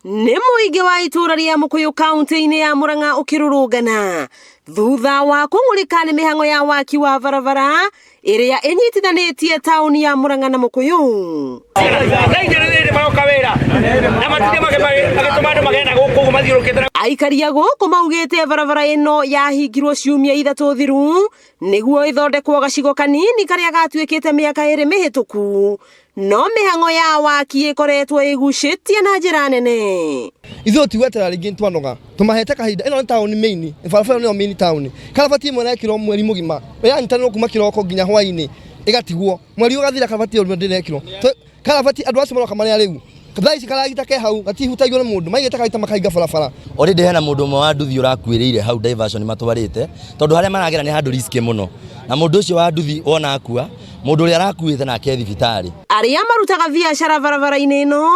Nĩ mũingĩ wa itũũra rĩa Mũkũyũ kaunti-inĩ ya Murang'a ũkĩrũrũngana thutha wa kũng'ũrĩka nĩ mĩhang'o ya waki wa barabara ĩrĩa ĩnyitithanĩtie taũni ya Murang'a na Mũkũyũ. Aikari a gũkũ maugĩte barabara ĩno yahingirwo ciumia ithatũ thiru nĩguo ĩthondekwo gacigo kanini karĩa gatuĩkĩte mĩaka ĩrĩ mĩhĩtũku no mĩhang'o ya waki ĩkoretwo ĩgucĩtie na njĩra nene. Ithuĩ tigweterera rĩngĩ nĩtwanoga, tũmahete kahinda. Ĩno nĩ taũni main, barabara ĩno nĩyo main town. Karabati ĩmwe ĩrekĩrwo mweri mũgima, ĩranyitanĩrwo kuma kĩroko nginya hwainĩ ĩgatigwo, mweri ũgathira karabati ĩyo ndĩrekĩrwo. Karabati andũ acio maroka marĩa rĩu, thaa ici karagita ke hau gatihutagio nĩ mũndũ, maigĩte karagita makahinga barabara. Already hena mũndũ ũmwe wa nduthi ũrakuĩrĩire hau diversion matwarĩte tondũ harĩa maragera nĩ handũ risky mũno na mũndũ ũcio wa nduthi wona akua mũndũ ũrĩa arakuĩte nake e thibitarĩ. Arĩa marutaga biacara barabara-inĩ ĩno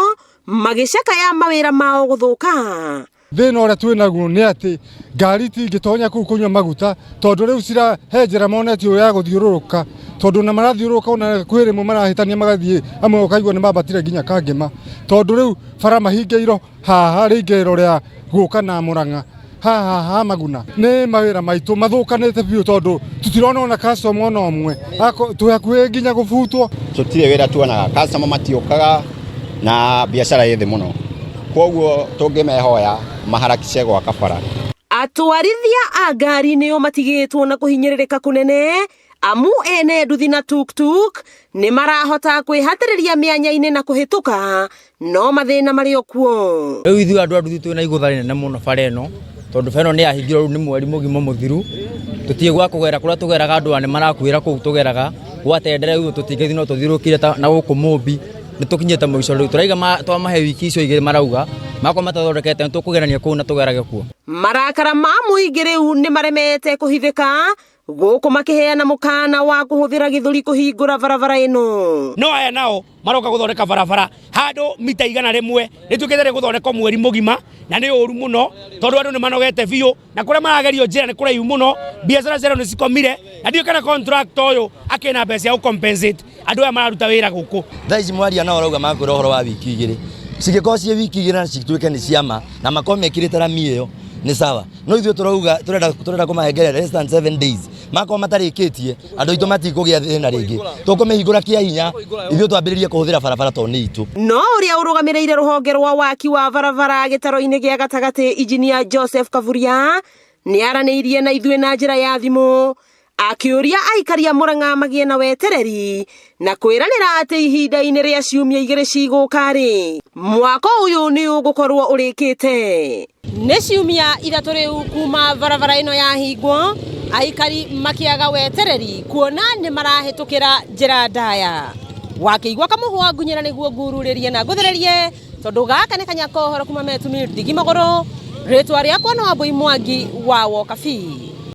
magĩcakaya mawĩra mao gũthũka. Thĩna ũrĩa twĩ naguo nĩ atĩ ngari itingĩtonya kũu kũnyua maguta tondũ rĩu cira he njĩra monetio ya gũthiũrũrũka tondũ ona marathiũrũrũka ona kwĩ rĩmwe marahĩtania magathiĩ amwe ũkaigua nĩ mambatire nginya Kangema tondũ rĩu bara mahingĩirwo haha rĩingĩrĩro rĩa gũka na Mũrang'a haha ha Maguna. Nĩ mawĩra maitũ mathũkanĩte biũ tondũ tũtirona ona customer ona ũmwe, twĩ hakuhĩ nginya gũbutwo. Tũtirĩ wĩra tuonaga, customer matiũkaga na biacara ĩ thĩ mũno, kwoguo tũngĩmehoya maharakice gwaka bara. Atwarithia a ngari nĩo matigĩtwo na kũhinyĩrĩrĩka kũnene amu ene nduthi na tuktuk nĩ marahota kwĩhatĩrĩria mĩanya-inĩ na kũhĩtũka no mathĩna marĩ o kuo. Rĩu ithuĩ andũ a nduthi twĩna igũtha rĩnene mũno bara ĩno tondũ bara ĩno nĩ yahingirwo rĩu nĩ mweri mũgima mũthiru tũtiĩ gwa kũgera kũrĩa tũgeraga andũ aya nĩ marakuĩra kũu tũgeraga gwatendere rĩu tũtingĩthiĩ no tũthiũrũrũkire na gũkũ Mũmbi nĩ tũkinyĩte mũico rĩu tũraiga twamahe wiki icio igĩrĩ marauga makorwo matathondekete nĩ tũkũgerania kũu na tũgerage kuo. Marakara ma mũingĩ rĩu nĩ maremete kũhithĩka gũkũ makĩheana mũkana wa kũhũthĩra gĩthũri kũhingũra barabara ĩno. No aya nao maroka gũthondeka barabara handũ mita 100 rĩtuĩkĩte rĩ gũthondekwo mweri mũgima na nĩ ũru mũno tondũ andũ nĩ manogete biũ na kũrĩa maragerio njĩra nĩ kũraihu mũno, biacara cia andũ nĩ cikomire na ndiũĩ kana contractor ũyũ akĩna mbeca cia gũ compensate andũ aya mararuta wĩra gũkũ. Thaa ici mwaria nao ũrauga makwĩra ũhoro wa wiki igĩrĩ, cingĩkorwo ciĩ wiki igĩrĩ na cituĩke nĩ ciama na makorwo mekĩrĩte rami ĩyo nĩ sawa, no ithuĩ tũrauga tũrenda tũrenda kũmahengere less than 7 days makorwo matarĩkĩtie andũ aitũ matikũgĩa thĩna rĩngĩ, tũkũmĩhingũra kĩa hinya ithuĩ twambĩrĩrie kũhũthĩra barabara tondũ nĩ itũ. No ũrĩa ũrũgamĩrĩire rũhonge rwa waki wa barabara gĩtaro-inĩ gĩa gatagatĩ Injinia Joseph Kaburia nĩ aranĩirie na ithuĩ na njĩra ya thimũ akĩũria aikari a Murang'a magĩe na wetereri na kwĩranĩra atĩ ihinda-inĩ rĩa ciumia igĩrĩ cigũka-rĩ, mwako ũyũ nĩ ũgũkorwo ũrĩkĩte. Nĩ ciumia ithatũ rĩu kuma barabara ĩno yahingwo, aikari makĩaga wetereri kuona nĩ marahĩtũkĩra njĩra ndaya. Wakĩigua kamũhwa ngunyĩra nĩguo ngururĩrie na ngũthererie tondũ gaka nĩ kanya ka ũhoro kuma Metumi Ndigi Magũrũ. Rĩtwa rĩakwa no Wambui Mwangi wa Wokabi.